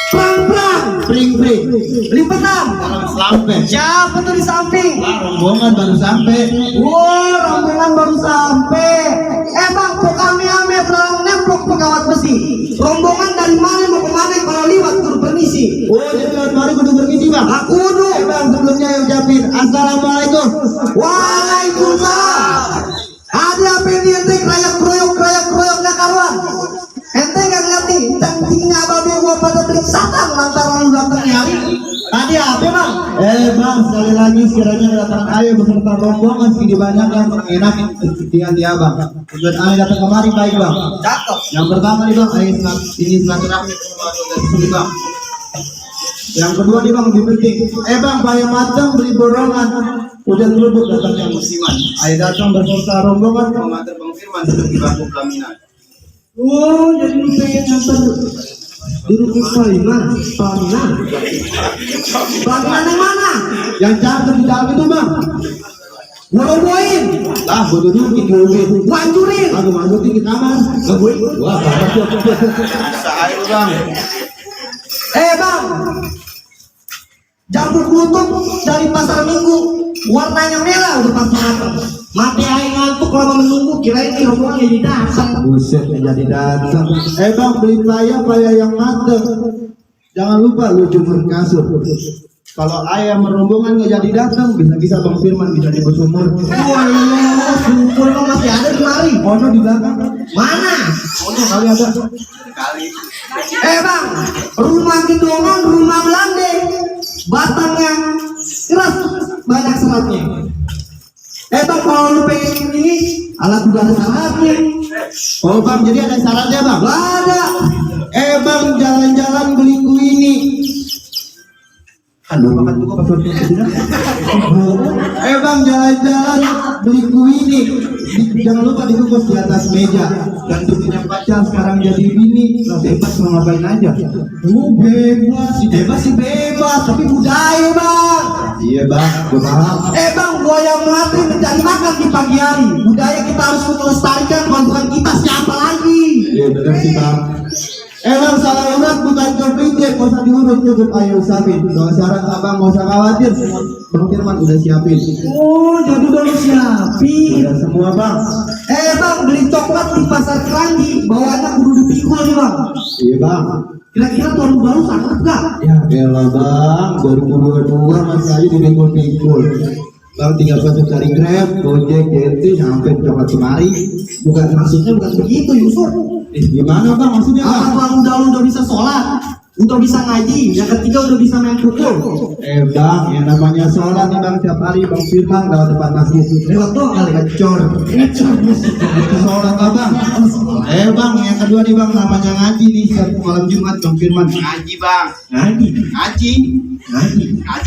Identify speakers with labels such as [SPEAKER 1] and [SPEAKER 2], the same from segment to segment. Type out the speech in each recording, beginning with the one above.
[SPEAKER 1] Prang, pring, lipetan.
[SPEAKER 2] Sampai.
[SPEAKER 1] Siapa tuh di samping?
[SPEAKER 2] Rombongan baru sampai.
[SPEAKER 1] Wow, rombongan baru sampai. Bang, kok kami belum nemplok pegawat besi. Rombongan dari mana mau kemana? Kalau liwat kudu permisi.
[SPEAKER 2] Oh, jadi lewat mari kudu permisi bang.
[SPEAKER 1] Aku kudu.
[SPEAKER 2] Bang, sebelumnya ucapin assalamualaikum.
[SPEAKER 1] Waalaikumsalam. Ada apa ini ente krayak kroyok gak karuan. Ente gak ngerti tingginya babi gua pada beli satang lantaran lu datang hari. Tadi apa bang?
[SPEAKER 2] Bang, sekali lagi sekiranya kedatangan ayo beserta rombongan segini banyak yang enak dengan dia bang. Tujuan ayo datang kemari baik bang.
[SPEAKER 1] Cakep.
[SPEAKER 2] Yang pertama nih bang, ayo ini silaturahmi dari sini bang. Yang kedua nih bang lebih penting. Bang, bayar matang beli borongan. Hujan terubuk datangnya musiman. Ayo datang beserta rombongan mengantar Bang Firman seperti bangku pelaminan.
[SPEAKER 1] Oh, jadi lu pengen ngantar duduk ke pelaminan yang mana?
[SPEAKER 2] Yang cakep di dalam itu bang.
[SPEAKER 1] Gua robohin,
[SPEAKER 2] Lah, gua duduk di mobil.
[SPEAKER 1] gua hancurin.
[SPEAKER 2] Aku masukin ke kamar. Wah, parah tuh. Bisa ayo bang.
[SPEAKER 1] Bang, jambu klutuk dari pasar Minggu, warnanya merah udah pasti matang. Mati aing ngantuk lama menunggu, kirain ini rombongan jadi datang.
[SPEAKER 2] Buset, jadi datang. Bang, beli paya yang mateng. Jangan lupa lu jemur kasur. Kalau ayam rombongan nggak jadi datang, bisa-bisa Bang Firman bisa di sumur.
[SPEAKER 1] Waduh, sumur lo masih ada di mari.
[SPEAKER 2] Ono di belakang.
[SPEAKER 1] Mana?
[SPEAKER 2] Ono kali ada. Kali.
[SPEAKER 1] Bang, rumah gedongan, rumah Belanda, batangnya keras, banyak seratnya. Bang, kalau lu pengen ini, alat juga ada syaratnya.
[SPEAKER 2] Oh bang, jadi ada syaratnya bang?
[SPEAKER 1] Gak ada.
[SPEAKER 2] Bang, jalan-jalan beli kue ini. Aduh, makan juga pas waktu itu. Bang, jalan-jalan beli kue ini. Jangan lupa dibungkus di atas meja. Dan tuh punya pacar sekarang jadi bini. Bebas mau ngapain aja.
[SPEAKER 1] Bebas sih bebas, tapi budaya bang.
[SPEAKER 2] Iya bang, gue paham.
[SPEAKER 1] Bang, buaya mati mencari makan di pagi hari. Budaya kita harus melestarikan, bukan kita siapa lagi.
[SPEAKER 2] Iya benar sih bang. Bang, salah urat bukan keprinsip, gak usah diurut, cukup ayo usapin. Doa syarat abang gak usah khawatir, Bang Firman udah siapin.
[SPEAKER 1] Oh, jadi udah lu siapin.
[SPEAKER 2] Udah semua bang.
[SPEAKER 1] Bang, beli coklat di pasar Keranji, bawaannya kudu dipikul nih bang.
[SPEAKER 2] Iya bang.
[SPEAKER 1] Kira-kira tahun baru sangat gak?
[SPEAKER 2] Ya elah bang, 2022 masih aja dipikul-pikul. Bang tinggal masuk cari Grab, Gojek, JT, sampai coklat kemari.
[SPEAKER 1] Maksudnya bukan begitu Yusuf.
[SPEAKER 2] Gimana bang maksudnya bang?
[SPEAKER 1] Bang, udah bisa sholat, udah bisa ngaji, yang ketiga udah bisa main pukul.
[SPEAKER 2] Bang, yang namanya sholat nih bang, tiap hari Bang Firman lewat depan masjid.
[SPEAKER 1] Lewat doang kali
[SPEAKER 2] Ngecor sholat abang. Bang, yang kedua nih bang, namanya ngaji nih, setiap malam Jumat Bang Firman ngaji bang. Ngaji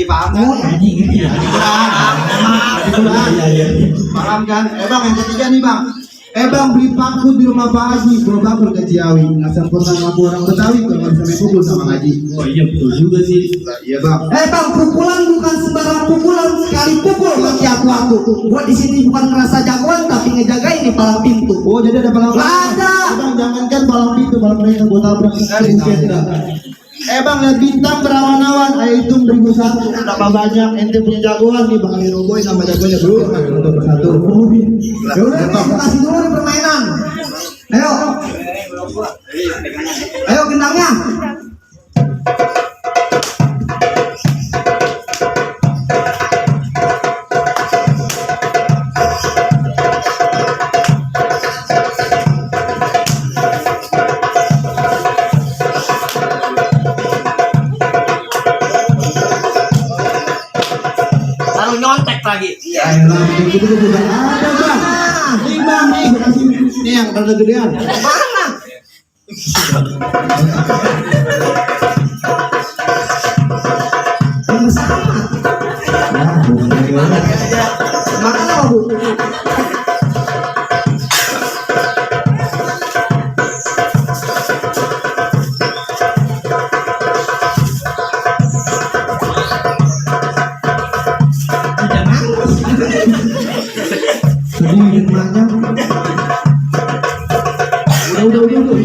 [SPEAKER 2] paham kan?
[SPEAKER 1] Ngaji
[SPEAKER 2] Paham kan? Bang, yang ketiga nih bang, bang beli paku di rumah Pak Haji, bawa bakul ke Ciawi. Nggak sempurna ngaku orang Betawi kalau nggak bisa main pukul sama ngaji.
[SPEAKER 1] Oh iya betul juga sih.
[SPEAKER 2] Iya bang.
[SPEAKER 1] Bang, pukulan bukan sembarang pukulan, sekali pukul bagi aku. Gua di sini bukan merasa jagoan tapi ngejagain di palang pintu.
[SPEAKER 2] Oh jadi ada palang pintu.
[SPEAKER 1] Ada.
[SPEAKER 2] Bang, jangankan palang pintu, palang mereka buat tabrak. Bang, lihat bintang berawan-awan, ayo hitung 1001. Berapa banyak ente punya jagoan nih Bang Ali Roboy, nama jagoannya bro. Untuk bersatu.
[SPEAKER 1] Ya udah, kasih dulu nih permainan. Ayo gendangnya. Nyontek lagi.
[SPEAKER 2] Ya elah, begitu juga ada bang. Nih bang, nih gue kasih nih yang rada gedean.
[SPEAKER 1] Mana? Yang sama. Makan apa bu?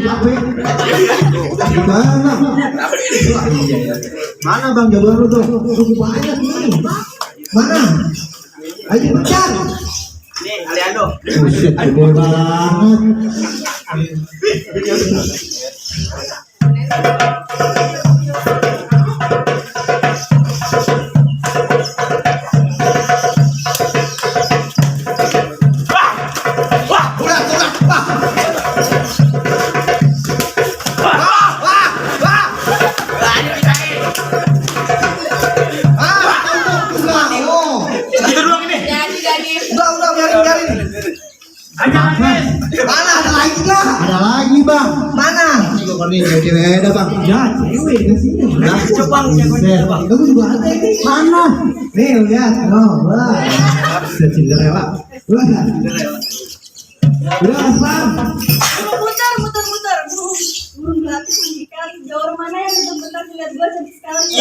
[SPEAKER 2] capek. Gimana? Mana bang jagoan lu tuh?
[SPEAKER 1] Banyak nih. Mana? Ayo pecat.
[SPEAKER 3] Nih, Aliando.
[SPEAKER 2] Buset, gede banget.
[SPEAKER 1] Udah biarin. Mana ada lagi nggak?
[SPEAKER 2] Ada lagi bang.
[SPEAKER 1] Mana?
[SPEAKER 2] Ini kok ini cewek ada bang.
[SPEAKER 1] Ya, cewek di sini.
[SPEAKER 3] Coba
[SPEAKER 1] Itu juga ada ini.
[SPEAKER 2] Mana?
[SPEAKER 1] Nih lihat, wah. Cinderella. Wah. Udah Aslan.
[SPEAKER 4] Muter. Burung gelatik menjikan. Jauh mana yang bentar lihat gua cantik sekali.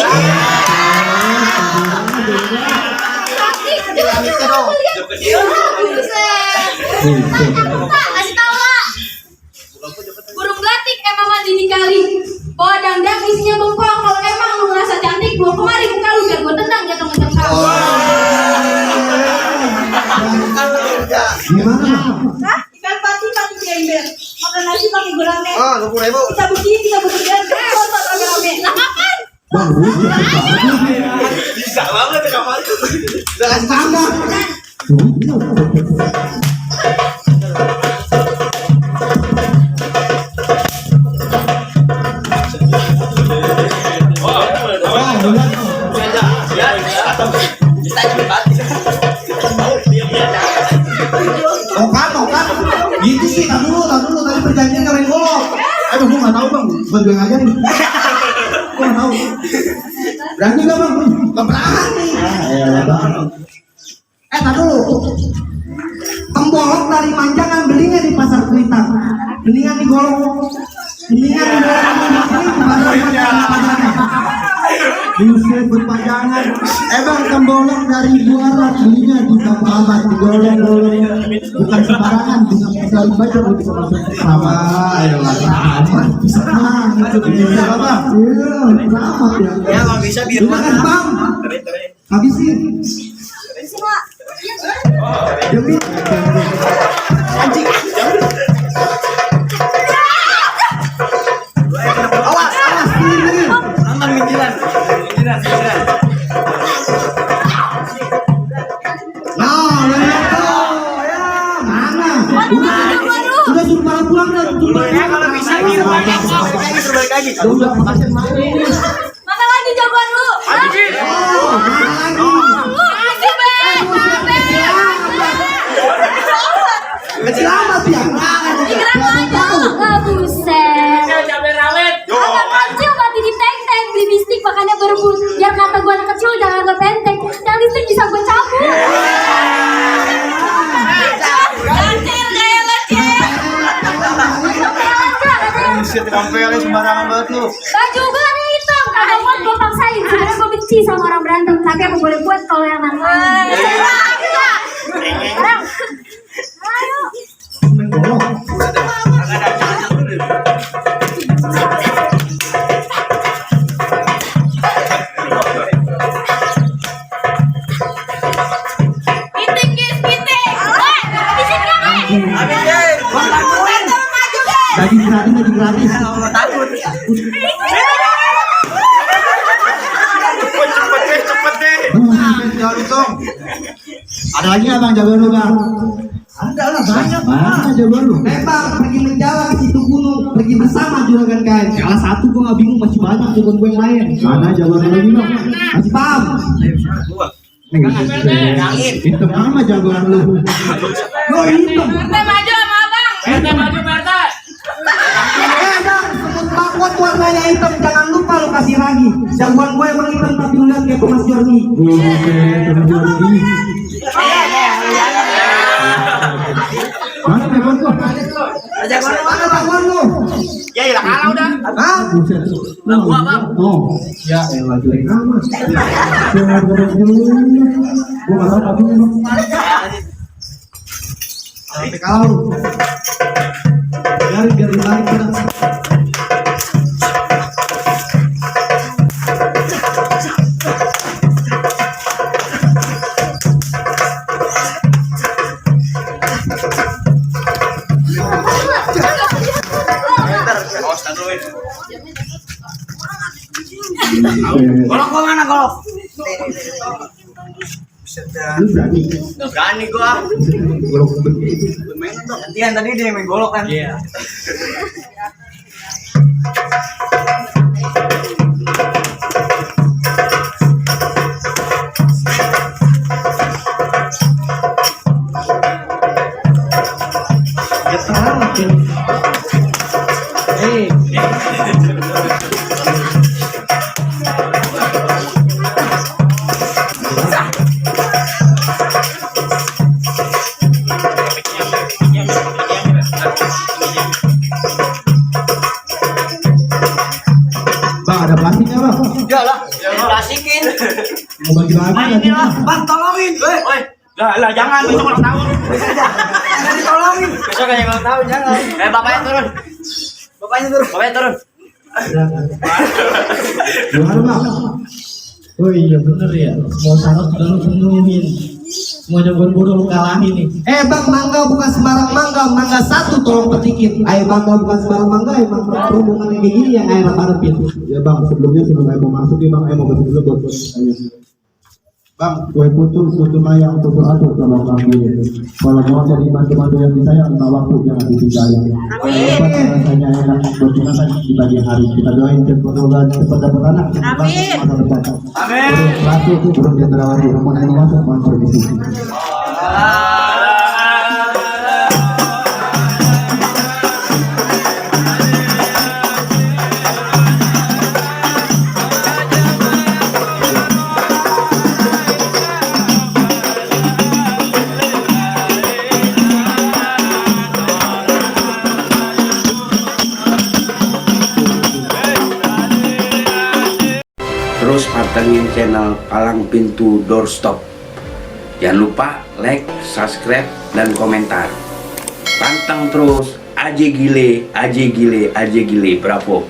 [SPEAKER 4] Kasih tahu lah. Burung gelatik emang mandi di kali. Bawa dandang isinya bengkok. Kalau emang lu ngerasa cantik, bawa kemari muka lu biar gua tendang jatuh macam kamu.
[SPEAKER 2] Gimana?
[SPEAKER 4] Hah? Ikan pati ember. Makan nasi pakai gulame.
[SPEAKER 1] Oh, 20.000.
[SPEAKER 4] Kita begini foto rame-rame. Lah kapan?
[SPEAKER 2] Bang,
[SPEAKER 3] Bisa banget ya kapan?
[SPEAKER 1] Udah kasih tambah. Mau kan? Gitu sih, tak dulu. Tadi perjanjian kalian golok.
[SPEAKER 2] aduh gua nggak tahu bang. Bukan gue ngajarin. Gua nggak tahu. Berani gak bang?
[SPEAKER 1] Gak berani.
[SPEAKER 2] Ya bang.
[SPEAKER 1] Tak dulu. Tembolok dari Manjangan belinya di pasar Kuitang. Mendingan digolok. Mendingan digolok di sini di pasar Manjangan.
[SPEAKER 2] Buset berpajangan. Bang tembolok dari Buaran belinya di Kampung Amat digolong-golong. Bukan sembarangan bisa dibaca bisa masuk sama.
[SPEAKER 1] Ayo lah, aman.
[SPEAKER 2] Itu bisa bang.
[SPEAKER 1] Iya, selamat ya.
[SPEAKER 3] Ya kalau bisa biar
[SPEAKER 1] Udah kan bang, habisin.
[SPEAKER 4] Semua.
[SPEAKER 1] Demi awas, ini.
[SPEAKER 3] nonton minjilan.
[SPEAKER 1] Nah, lihat tuh, ya mana? Udah suruh pulang dah.
[SPEAKER 3] Ya kalau bisa biar balik lagi.
[SPEAKER 2] Udah makasih main.
[SPEAKER 4] Mana lagi jagoan lu?
[SPEAKER 3] Anjir.
[SPEAKER 1] Oh, mana lagi?
[SPEAKER 4] Ayo, Ben.
[SPEAKER 1] Kecil amat ya.
[SPEAKER 4] Dikira aja. Buset.
[SPEAKER 3] Cabai rawit.
[SPEAKER 4] Anak kecil mati di teng-teng beli bistik makanya berebut. Biar kata gua anak kecil jangan agak penteng. Yang listrik bisa gua cabut. Kecil kayak kecil.
[SPEAKER 2] Buset kampelnya sembarangan banget lu.
[SPEAKER 4] Baju gua nih hitam. Kagak buat gua paksain. Sebenarnya gua benci sama orang berantem. Tapi aku boleh buat kalau yang nangis. Sekarang. Ayo. Piting guys, piting. Habisin kan nih.
[SPEAKER 2] Daging gratis.
[SPEAKER 3] Takut. Cepet deh.
[SPEAKER 2] Jangan hitung. Ada lagi nggak bang jagoan lu bang?
[SPEAKER 1] Ada lah banyak.
[SPEAKER 2] Mana jagoan lu?
[SPEAKER 1] Bang, pergi menjalan ke situ gunung, pergi bersama juragan kain. Salah satu gua nggak bingung, masih banyak jagoan gue yang lain.
[SPEAKER 2] Mana jagoan lu lagi bang?
[SPEAKER 1] Masih paham?
[SPEAKER 2] Hitam sama jagoan lu.
[SPEAKER 1] Lo hitam.
[SPEAKER 4] Kita maju sama abang.
[SPEAKER 3] Maju Berta.
[SPEAKER 1] Bang, semut bakwan warnanya hitam. Jangan lupa lo kasih lagi. Jagoan gue emang hitam tapi lu lihat kayak Mas Jorni.
[SPEAKER 2] Mana jagoan lu?
[SPEAKER 1] Mana jagoan lu?
[SPEAKER 3] Ya ilah kalah udah.
[SPEAKER 1] Hah?
[SPEAKER 2] Buset.
[SPEAKER 3] Lah gua bang.
[SPEAKER 2] Oh, ya elah jelek amat. Gua nggak tahu tapi
[SPEAKER 1] Sampai kalau biar dibalik kita.
[SPEAKER 3] Awas dulu. Golok gua mana golok? Berani gua. Gantian tadi dia main golok kan. Iya.
[SPEAKER 2] Bang, ada plastiknya bang.
[SPEAKER 3] Ya lah, klasikin.
[SPEAKER 2] Mau bagi-bagi
[SPEAKER 3] Mainin lah, bang tolongin. Woi, lah jangan besok ulang tahun. Jangan ditolongin. Besok aja ulang tahun jangan. Bapaknya turun. Bapaknya turun.
[SPEAKER 2] Gimana bang?
[SPEAKER 1] Oh iya bener ya, semua syarat udah lu penuhin. Semua jagoan bodoh lu kalahin nih. Bang, mangga bukan sembarang mangga, mangga satu tolong petikin. Mangga bukan sembarang mangga, mangga perhubungan kayak gini yang harapin.
[SPEAKER 2] Ya bang, sebelum mau masuk nih bang, mau kasih dulu buat tanya. Bang, kue putu maya untuk beratur kalau kami. Kalau mau jadi bantu-bantu yang disayang, lima waktu jangan ditinggalin. Rasanya enak buat dimakan di pagi hari. Kita doain cepat dapat anak.
[SPEAKER 4] Amin.
[SPEAKER 3] Amin.
[SPEAKER 2] Satu itu belum jendrawati, namun yang masuk mohon permisi.
[SPEAKER 5] Terus pantengin channel Palang Pintu Doorstop. Jangan lupa like, subscribe, dan komentar. Pantang terus, aja gile, bravo.